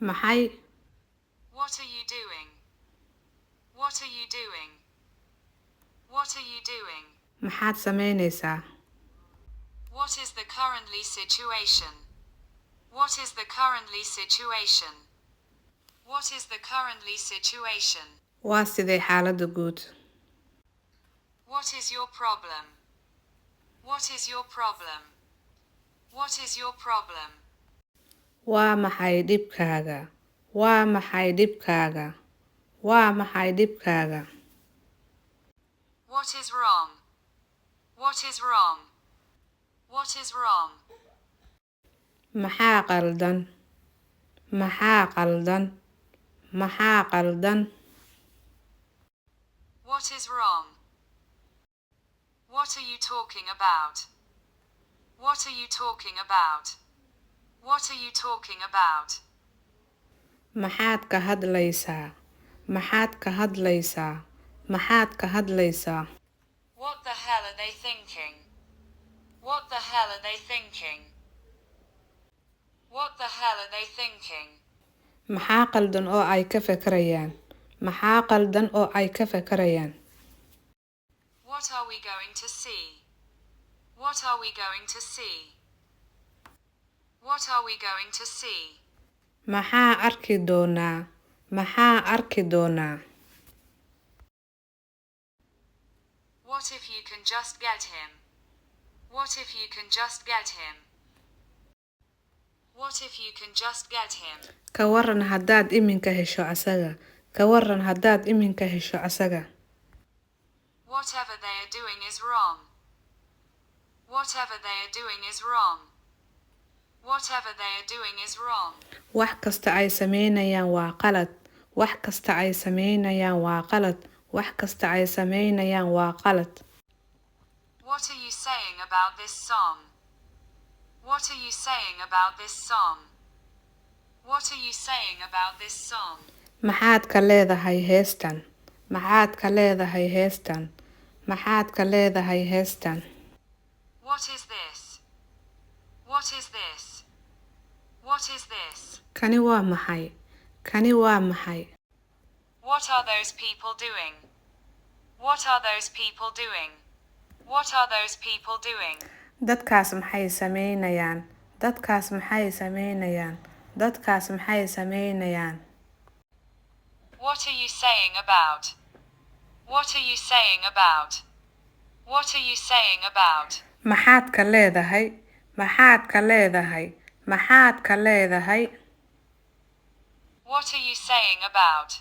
Maxay? What are you doing? What are you doing? What are you doing? Maxaad samaynaysaa? What is the currently situation? What is the currently situation? What is the currently situation? Waa sidee xaaladda guud? What is your problem? What is your problem? What is your problem? Waa maxay dhibkaaga? Waa maxay dhibkaaga? Waa maxay dhibkaaga? What is wrong? What is wrong? What is wrong? Maxaa qaldan? Maxaa qaldan? Maxaa qaldan? What is wrong? What are you talking about? What are you talking about? What are you talking about? Maxaad ka hadlaysaa? Maxaad ka hadlaysaa? Maxaad ka hadlaysaa? What the hell are they thinking? What the hell are they thinking? What the hell are they thinking? Maxaa qaldan oo ay ka fekerayaan? Maxaa qaldan oo ay ka fekerayaan? What are we going to see? What are we going to see? What are we going to see? Maxaa arki doonaa? Maxaa arki doonaa? What if you can just get him? What if you can just get him? What if you can just get him? Ka waran haddaad iminka hesho asaga. Ka waran haddaad iminka hesho asaga. Whatever they are doing is wrong. Whatever they are doing is wrong. Whatever they are doing is wrong. Wax kasta ay sameynayaan waa qalad. Wax kasta ay sameynayaan waa qalad. Wax kasta ay sameynayaan waa qalad. What are you saying about this song? What are you saying about this song? What are you saying about this song? Maxaad ka leedahay heestan? Maxaad ka leedahay heestan? Maxaad ka leedahay heestan? What is this? What is this? What is this? Kani waa maxay? Kani waa maxay? What are those people doing? What are those people doing? What are those people doing? Dadkaas maxay sameynayaan? Dadkaas maxay sameynayaan? Dadkaas maxay sameynayaan? What are you saying about? What are you saying about? What are you saying about? Maxaad ka leedahay? Maxaad ka leedahay? Maxaad ka leedahay? What are you saying about?